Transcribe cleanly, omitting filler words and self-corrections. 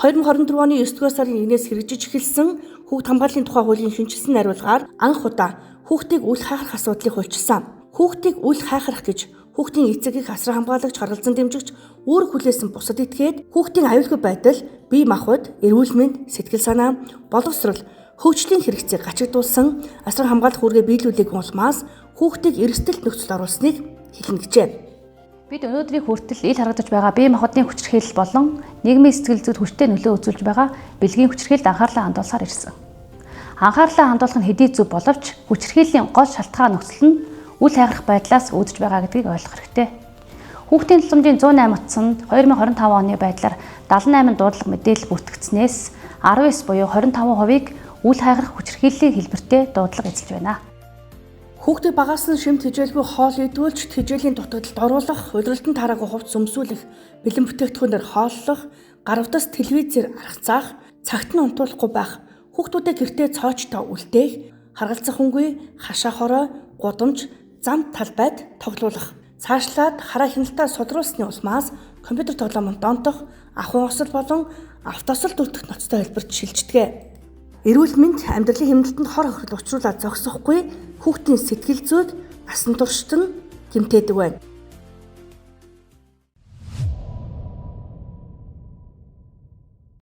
2024 оны 9 дугаар сарын 1-ээс хэрэгжиж эхэлсэн хүүхд хамгааллын тухай хуулийн шинэчилсэн найруулгаар анх удаа хүүхдийг үл хайхрах асуудлыг хуульчилсан. Хүүхдийг үл хайхрах гэж хүүхдийн эцэг эх, асран хамгаалагч, харгалзан дэмжигч, үүрэг хүлээсэн бусад этгээд хүүхдийн аюулгүй байдал, бие махбод, эрүүл мэнд, сэтгэл санаа, боловсрол, хөгжлийн хэрэгцээг гачигдуулсан асран хамгаалах үүргээ биелүүлээгүй улмаас хүүхдийг эрсдэлт нөхцөлд оруулсныг хэлнэ гэжээ. Бид өнөөдрийг хүртэл ил харагдаж байгаа бие махбодын хүчирхийлэл болон нийгмийн сэтгэл зүйд хүчтэй нөлөө үзүүлж байгаа бэлгийн хүчирхийлэлд анхаарлаа хандуулсаар ирсэн. Анхаарлаа хандуулах нь хэдий зөв боловч хүчирхийллийн гол шалтгаан нөхцөл нь үл хайграх байдлаас үүдэж байгаа гэдгийг ойлгох хэрэгтэй. Хүүхдийн тусламжийн 108 утсанд 2025 оны байдлаар 78 дуудлага мэдээлэл бүртгэгдсэнээс 19 буюу 25%-ийг үл хайграх хүчирхийллийн хэлбэртэй дуудлага эзэлж байна. Хүүхдийг багаас нь шимт хичээлгүй хоол идүүлж, тэжээлийн дутагдалд оруулах, улиралтанд тараагүй хувцас өмсүүлэх, бэлэн бүтээгдэхүүнээр хооллох, гаравдас телевизээр арга заах, цагт нь унтуулахгүй байх, хүүхдүүдэд гэртээ цоочтой үлдээх, харгалзах хүнгүй, хашаа хорой, гудамж, зам талбайд тоглуулах. Цаашлаад хараа хяналтаа сулруулсны улмаас компьютер тоглоомонд донтох, ахуйн осол болон автосол дүүртэх ноцтой хэлбэрт шилждэг. Эрүүл мэнд амьдралын хэмнэлтэнд хор хохирол учруулаад зогсохгүй хүүхдийн сэтгэл зүйд насан туршид нь гэмтээдэг байна.